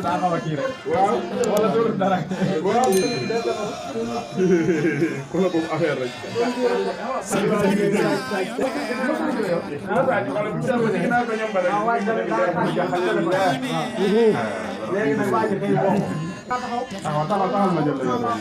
daa xaw a kii rek. waaw wala dóor dara. waaw. ku la boobu affaire rek. léegi nag waa ji day bokk. taxawal ma jël la yow.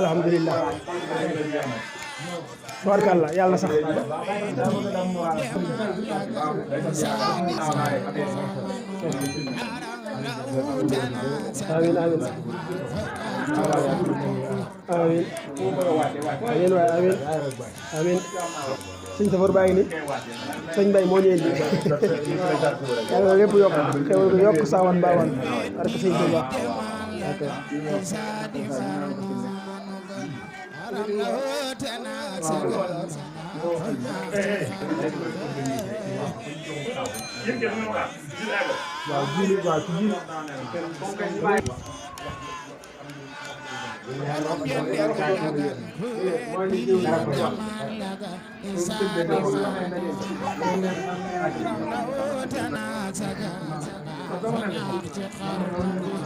alhamdulillah tabarkalla yàlla sax amin amin amin amin waay amin amin sëñ Safar baa ngi ni sëñ Mbaye moo ñëw indi yàlla lépp yokk xewal ko yokk saawan baawan barke sëñ Tuuba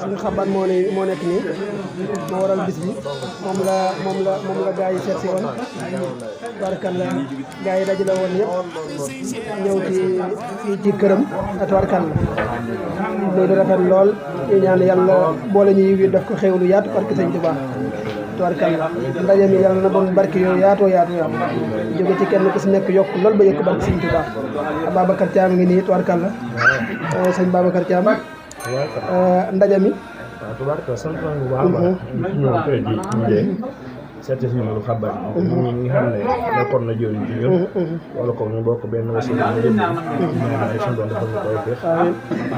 suñu xabaar moo nekk nii moo waral bis bi moom la gaa yi seet si woon tubaarkalla gaa yi dajale woon yëpp ñëw fii ci këram tubaarkalla muy rafet lool ñu ñaan yàlla boole ñu yiw yi def ko xéwlu yaatu barke Sëñ Tuubaa tubaarkalla ndaje mi yàlla na doon barke yooyu yaatoo jóge ci kenn ku si nekk yokk lool ba yëkk barke Sëñ Tuubaa Babacar Thiam ngi nii tubaarkalla sëñ Babacar Thiam ndaje mi tubaarkalla sant nañu bu baax a baax ñëw tey ji ñu seet si ñu xabaar yi ñi nga xam ne nekkoon na jëriñ ci ñun wala ko ñu bokk benn wasi ñu jëm ñaan suñu doon defal ñu koy feex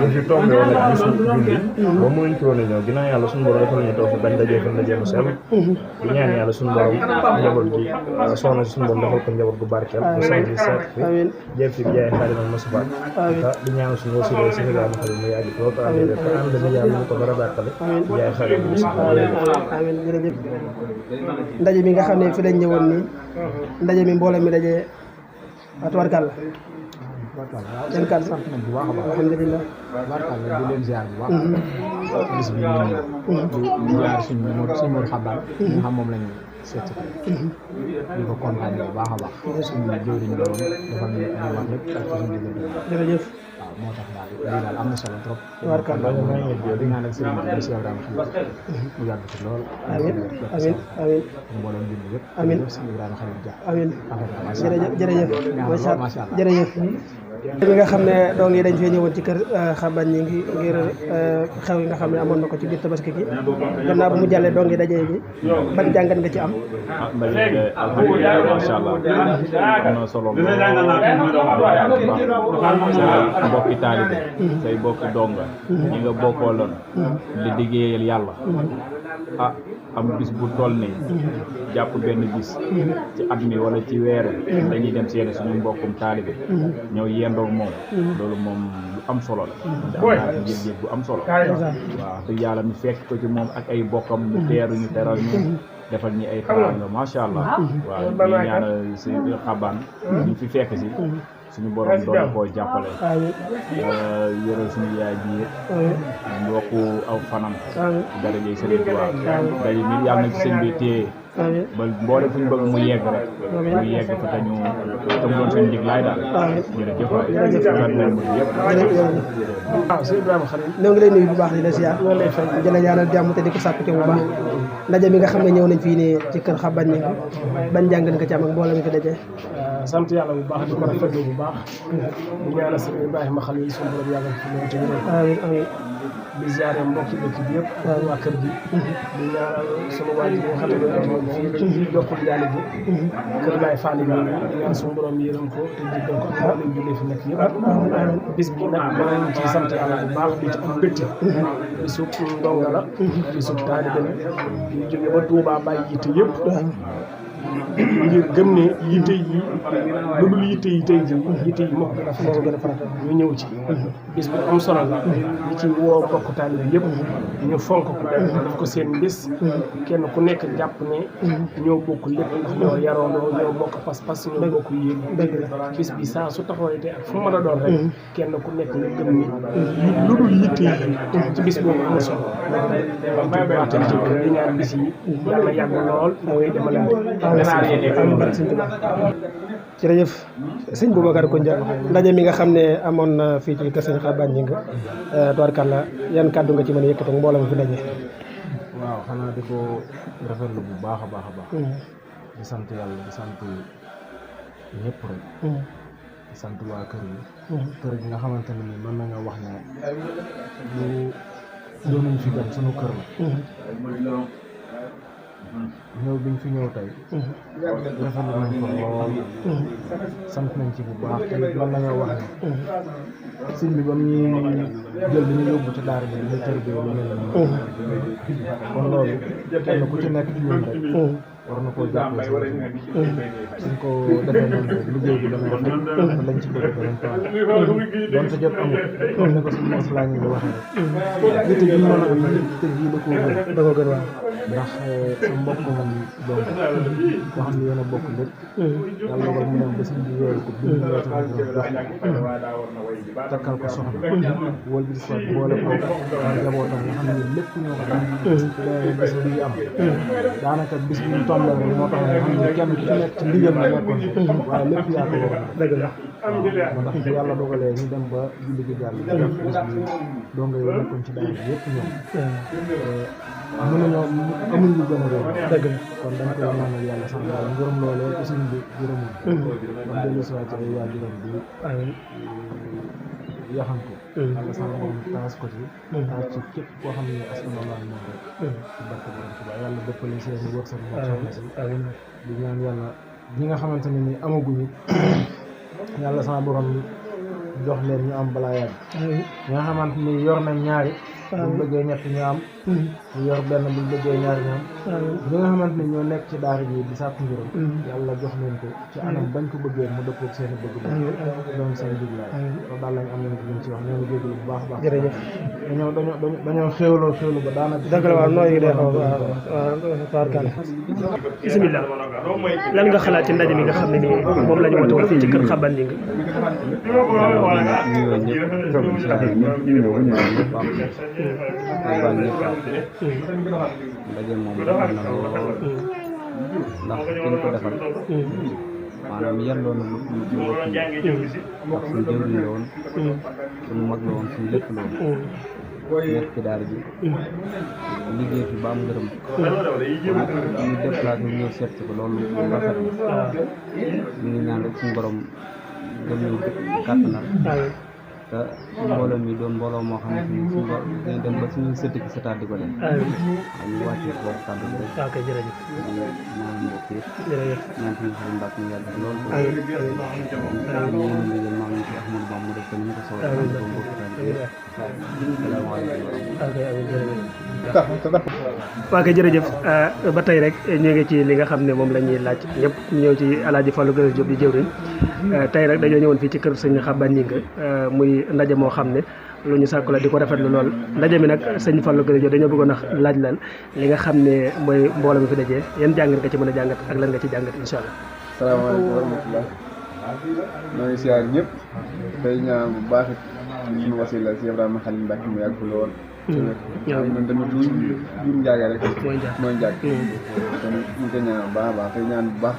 ñu fi tombé woon ak bisu julli ba mënuñ ci woon a ñëw ginnaaw yàlla suñu borom defal ñu taw fi bañ dajee fa ndaje mu sell di ñaan yàlla suñu borom njaboot gi soxna si suñu borom defal ko njaboot gu barkeel mu sant si seet fi jëf fi jaay xaalis ak masuba di ñaan suñu wasi si Sénégal xale mu yàgg lool te àndee te ànd na yàlla ñu ko dara bàkkale jaay xaalis mu amiin jërëjëf ndaje mi nga xam ne fi lañ ñëwoon nii ndaje mi mbooloo mi daje tubarkalla seen kàddu sant nañ bu baax a baax alhamdulilah tubarkalla di leen ziar bu baax bis bi ñu di ziar suñu Mor Xabaar nga xam moom lañu seet di ko kontaan bu baax a baax suñu jëwriñ la woon defal ñu ay wax lépp ak suñu diggante jërëjëf waaw moo tax daal lii daal am na solo trop tubarkalla di ñaanal sëriñ bi Cheikh Ibrahima Khalil mu yàgg fi lool amiin amiin amiin mbooloo julli yëpp amiin Cheikh Ibrahima Khalil Dia amiin jërëjëf macha allah jërëjëf bi nga xam ne doom yi dañ fee ñëwoon ci kër Xabaar ñi ngi ngir xew yi nga xam ne amoon na ko ci biir tabaski gi gannaaw bu mu jàllee doom yi dajee ji ban jàngat nga ci am ndaje bi alhamdulilah macha allah am na solo lool say mbokki taalibe say mbokki donga ñi nga bokkooloon di liggéeyal yàlla am bis bu toll nii jàpp benn bis ci at mi wala ci weer dañuy dem seeni suñu mbokkum taalibe ñëw yendoog moom loolu moom lu am solo la te am naa ci yëg-yëg bu am solo waaw te yàlla mi fekk ko ci moom ak ay bokkam ñu teeru ñu teral ñu defal ñi ay teraanga macha allah waaw ñu ñaanal si Xabaan ñu fi fekk si suñu borom doon koo jàppale yore suñu yaay ji yokku aw fanam dara jëy Sëriñ Tuubaa daje mi yàlla na ci sëñ bi téye ba mboole fu ñu bëgg mu yegg rek mu yegg fa te ñu tam doon suñu diglaay daal jërëjëf waay yëpp waaw sëñ Ibrahima Khalil ñoo ngi lay nuyu bu baax di la ziar loolu lay fay di la ñaanal jàmm te di ko sàkku ci bu baax ndaje mi nga xam ne ñëw nañ fii nii ci kër Xabaar ñi ban jàngat nga ci am ak mbooloo mi ko dajee sant yàlla bu baax di ko rafetlu bu baax di ñaanal sëñ Ibrahima Khalil suñu borom yàggal fi loolu te amiin amiin di ziare mbokki dëkk bi yëpp waa kër gi di ñaanal sunu waajur yi nga xam ne fii jokkul yàlla ji kër Baay Fall bi ñaan suñu borom yërëm ko te jéggal ko ak lañ jullee fi nekk yëpp bis bi nag maa ngi ciy sant yàlla bu baax di ci am bëtti bisu ndonga la bisu taalibe la ñu jóge ba Touba bàyyi yitte yëpp ngir gëm ne yitte yi lu dul yitte yi tey jii yitte yi moo ko gën a farata ñu ñëw ci bis bu am solo la li ci woo bokk taalibe yëpp ñu fonk ko def ko seen bis kenn ku nekk jàpp ne ñoo bokk lépp ndax ñoo yaroondoo ñoo bokk pas-pas ñoo bokk yéen bis bi saa su taxawee te ak fu mën a doon rek kenn ku nekk nga gëm ni lu dul yitte yi ci bis boobu am solo waxtaan ci di ñaan bis yi yàlla yàgg lool mooy demalante jërëjëf sëñ Boubacar Koundia ndaje mi nga xam ne amoon na fii ci kër sëñ Xaban ñi nga tubaarkàlla yan kàddu nga ci mën a yëkkati ak mbooloo mi fi daje. waaw xanaa di ko rafetlu bu baax a baax a baax. di sant yàlla di sant ñëpp rek. di sant waa kër yi. kër gi nga xamante ne nii mën na nga wax ne lu doonuñ fi dem sunu kër la. ñëw biñ fi ñëw tey rafetlu nañ ko lool sant nañ ci bu baax te man nañoo wax ne sëñ bi ba muy jël dañu yóbbu ci daara bi ñu tër bi lu mel nii kon loolu kenn ku ci nekk ci ñun rek war na koo jàppee suñ ko defee noonu rek liggéey bi dana rafet te lañ ci bëgg danañ ko doon sa jot amul comme ne ko suñ mos laa ñu di waxee rek yitte ji mën a am yitte ji da koo gën waaw ndax sa mbokk moom doom koo xam ne yéen a bokk lépp yàlla dogal mu dem ba suñ bi weeru ko bi ñu weesu jox takkal ko soxna wol bi di soit boole ko njabootam nga xam ne lépp ñoo ko daan bis bi am daanaka bis bi ñu tombé rek moo tax nga xam ne kenn ku ci nekk ci ndigal la nekkoon waaye lépp yaa ko wax dëgg la moo tax yàlla dogalee ñu dem ba julli gi jàll def bis bi donga yoo nekkoon ci daara yëpp ñoom mënuñoo amuñ lu gën a réew dëgg la kon dañ koy ñaanal yàlla sax yàlla ngërëm loolee ko suñ bi gërëmul kon dellu si waat ci ay waajuram bi yaxam ko yàlla sax moom taas ko ci taas ci képp koo xam ne askan wi moom rek ci barke borom Tuubaa yàlla dëppale seen i wërsëg moo soxna si di ñaan yàlla ñi nga xamante ne ni amaguñu yàlla sama borom jox leen ñu am balaa yàgg ñi nga xamante ni yor nañ ñaari buñ bëggee ñett ñu am ñu yor benn buñ bëggee ñaari ñu am ñi nga xamante ni ñoo nekk ci daara ji di sàkku ngërëm yàlla jox leen ko ci anam bañ ko bëggee mu dëppoog seen i bëgg doon seen jublaay loolu daal lañ am nañ ko luñ ci wax ñoo ngi jégalu bu baax a baax jërëjëf dañoo xéwlu ba daanaka dëgg la waaw nooy day xaw tawarkàlla bismillah lan nga xalaat ci ndaje mi nga xam ne nii moom la ñu woote woon fii ci kër Xaban ñi ndaje moom am na lool ndax ki ñu ko defal maanaam yelloo na lu jiwoo kii ndax suñu jëwriñ la woon suñu mag la woon suñu lépp la woon nekk ci daara ji liggéey fi ba am ngërëm ñu déplacé ñu ñëw seet si ko loolu rafet na ñu ngi ñaan rek suñu borom gën ñu kàttanal te mbooloo mi doon mbooloo moo xam ne suñu dañu dem ba suñu sëtti ki sëtaat di ko def ñu wàccee ko kàddu bi rek ok jërëjëf ñaan mbokk yëpp jërëjëf ñaan suñu xarit mbàkk ñu yàgg loolu ko ñu liggéey maam ñu ci Ahmadou Bamba mu def ko ni ñu ko soxla ko mbokk waa kay jërëjëf ba tey rek ñu ngi ci li nga xam ne moom la ñuy laaj ñëpp ñëw ci Alaaji Fallou Galass Diop di jëwriñ tey rek dañoo ñëwoon fii ci kër sëñ Xaban ñi nga muy ndaje moo xam ne lu ñu sàkku la di ko rafetlu lool ndaje mi nag sëñ Fallou Galass Diop dañoo bëggoon a laaj lan li nga xam ne mooy mbooloo mi fi dajee yan jàngat nga ci mën a jàngat ak lan nga ci jàngat incha allah. salaamaaleykum wa rahmatulah maa ngi siyaar ñëpp tey ñaan bu baax it suñu wasila si Ibrahima Khalil Mbacke mu yàgg lool. ñun tamit jur njaaga rek mooy njaag kon ñu ngi koy ñaan bu baax a baax tey ñaan bu baax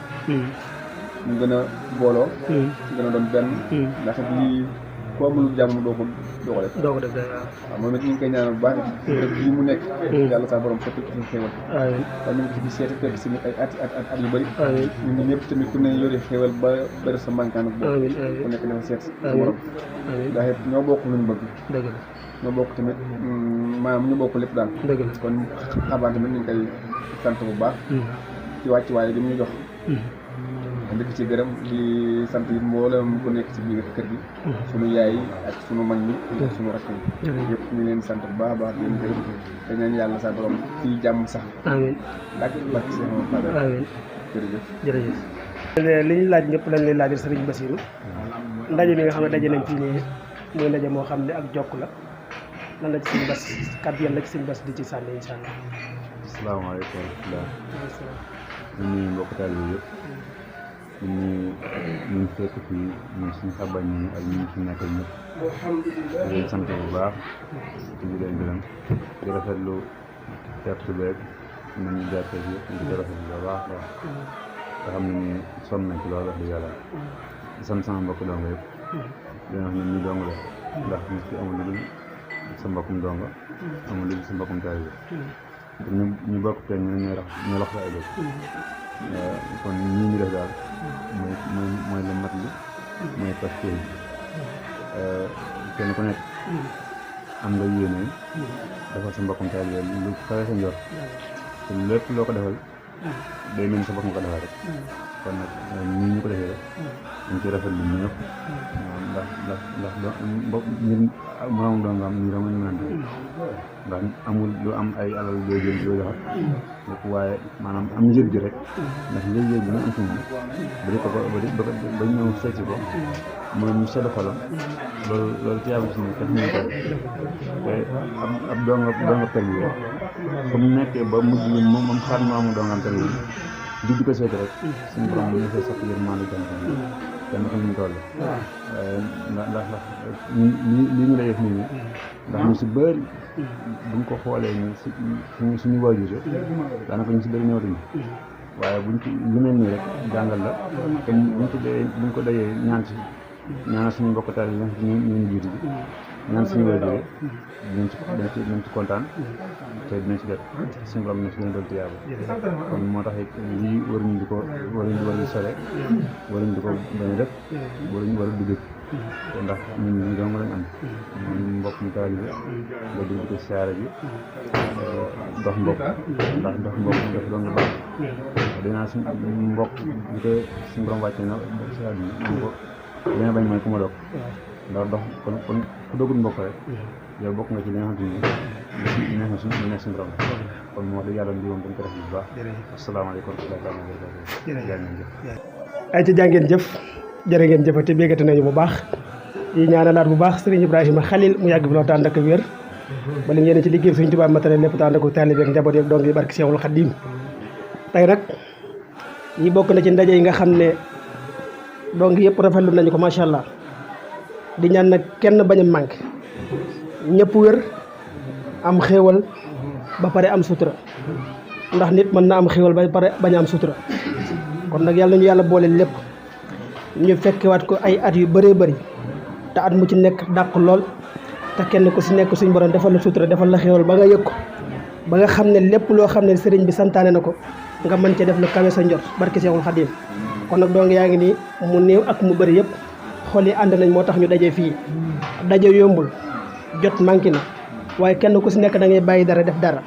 ñu gën a booloo gën a doon benn ndax lii ku amul jàmm doo ko def waaw moom it ñu ngi koy ñaan bu baax rek lii mu nekk yàlla sa borom sotti ko suñu xéewal waaye ñu ngi ko fi seeti fekk si ay at yu bëri ñun ñëpp tamit ku ne yori xéewal ba bëri sa mankaan ak boobu ku nekk dafa seet si borom ndax it ñoo bokk luñu bëgg ñoo bokk tamit maanaam ñu bokk lépp daal kon Xaban tamit ñu ngi koy sant bu baax ci wàccuwaay gi mu ñu jox ndëkk ci gërëm di sant yi mboolem ku nekk ci biir kër gi sunu yaay yi ak sunu mag ñi ak sunu rakk yi yëpp ñu leen sant bu baax a baax di leen gërëm te ñaan yàlla sa borom fii jàmm sax amiin barke seen Fadal amiin jërëjëf jërëjëf li ñu laaj ñëpp lañ lay laajal Serigne Bassirou ndaje mi nga xam ne daje nañ fii nii muy ndaje moo xam ne ak jokk la lan la ci Serigne Bass kàddu yan la ci Serigne Bass di ci sànni incha allah. asalaamaaleykum wa rahmatulah. ñu nuyu mbokk taalibe yëpp ñu fekk fii ñu suñu xabañ ñi ak ñu fi nekk ñëpp di leen sant bu baax te di leen gërëm di rafetlu tertu beeg nañu jàppee yëpp di ko rafetlu bu baax baax nga xam ne ni sonn nañ ci loolu wax dëgg yàlla di sant sama mbokk dongo yëpp di wax ne ñu dong la ndax nit ki amul lu dul sa mbokkum dongo amul lu dul sa mbokkum taalibe ñu bokk te ñu lox sa ay dëkk kon ñii ñu def daal mooy la mat li mooy pasteur bi kenn ku nekk am nga yéene defal sa mbokkum taalibe lu kawe sa njort te lépp loo ko defal day mel ni sa bopp nga ko defal rek kon nag ñii ñu ko defee rek dañ ci rafet lu ñëpp ndax nit moroom doon nga am ñu dama ñu mën ndax amul lu am ay alal yooyu jël yoo joxat lépp waaye maanaam am njëg gi rek ndax njëg yooyu bi nga am ci moom ba di ko ba ñëw seetsi ko mooy ñu sedd xolam loolu ci yàlla si ne tax ñu ko te ab doonga perbi fu mu nekkee ba mujj moom xaar mu amul doongam perbi di ko seeti rek suñu borom bu ñu fay sax yërmande kenn ko ñu toll ndax li ñu lay def nit ñi ndax ñu si bëri buñ ko xoolee ni suñu waajur daanaka ñu si bëri ñëwatuñu waaye buñ ci lu mel nii rek jàngal la te buñ ko dajee ñaan suñu mbokk taal yi ñu jiitu bi ñaan suñu waajur dinañ ci kontaan te dinañ ci def suñu borom na si gën a doon tiyaaba kon moo tax lii waruñu di sole waruñu di ko bañ a def waruñu war a dugg ndax ñun ñi dong lañ am ñun mbokk mu taalibe nga dugg ko siyaare bi dox mbokk ndax dox mbokk def doon nga baax dinaa suñu mbokk bi ko suñu borom wàcce na si àdduna ñu ko dina bañ mooy ku ma dog ndax dox kon ku dogul mbokk rek yow bokk nga ci li nga xamante ni neex na suñu borom kon moo dëgg yàlla ndiwoon dañ ko def bu baax asalaamaaleykum wa rahmatulah ay ci jàngeen jëf jërë ngeen jëfate béggate nañu bu baax di ñaanalaat bu baax Serigne Ibrahima Khalil mu yàgg fi loo tànd ak wér ba li ngeen ci liggéey Serigne Touba matériel lépp tànd ak taalibe ak njaboot yeeg dong yi barki Seexul Xadiim tey nag ñi bokk na ci ndaje yi nga xam ne dong yëpp rafetlu nañu ko macha allah di ñaan nag kenn bañ a manqué ñëpp wér am xéewal ba pare am sutura ndax nit mën na am xéewal ba pare bañ a am sutura kon nag yàlla nañu yàlla boole lépp ñu fekkewaat ko ay at yu bëree bëri te at mu ci nekk dàq lool te kenn ku si nekk suñ borom defal la sutura defal la xéewal ba nga yëg ko ba nga xam ne lépp loo xam ne sëriñ bi santaane na ko nga mën cee def lu kawe sa njort barke Seexul Xadiim kon nag dong yaa ngi nii mu néew ak mu bëri yëpp xol yi ànd nañ moo tax ñu daje fii daje yombul jot manqué na waaye kenn ku si nekk da ngay bàyyi dara def dara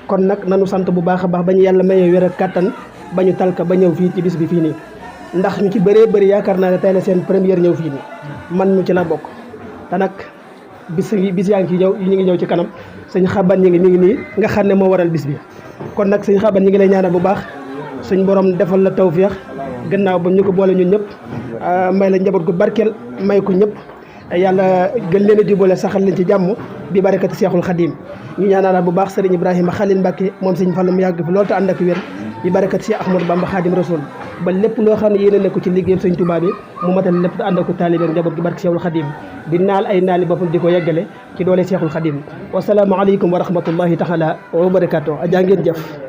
kon nag nanu sant bu baax a baax ba ñu yàlla mayee wér ak kàttan ba ñu talka ba ñëw fii ci bis bi fii nii ndax ñu ci bëree bëri yaakaar naa ne tey la seen première ñëw fii nii man ñu ci la bokk te nag bis yaa ngi ci ñëw ñu ngi ñëw ci kanam sëñ xaban ñi ngi mi ngi nii nga xam ne moo waral bis bi kon nag sëñ xaban ñi ngi lay ñaanal bu baax suñ borom defal la tawféex gannaaw ba ñu ko boole ñun ñëpp may la njaboot gu barkeel may ko ñëpp yàlla gën leen a jubale saxal leen ci jàmm bi barakati Seexul Xadiim ñu ñaanalaat bu baax Serigne Ibrahima Khalil Mbacke moom sëñ Fallu mu yàgg fi loolu te ànd ak wér bi barakati Cheikh Ahmadou Bamba Khadim Rasoul ba lépp loo xam ne yéene nekk ci liggéeyam sëñ Touba bi mu matal lépp te ànd ak taalibe ak njaboot gi barke Seexul Xadiim di naal ay naali boppam di ko yeggale ci doole Seexul Xadiim wasalaamu aleykum wa rahmatullahi taala wa barakatuh a jaa ngeen jëf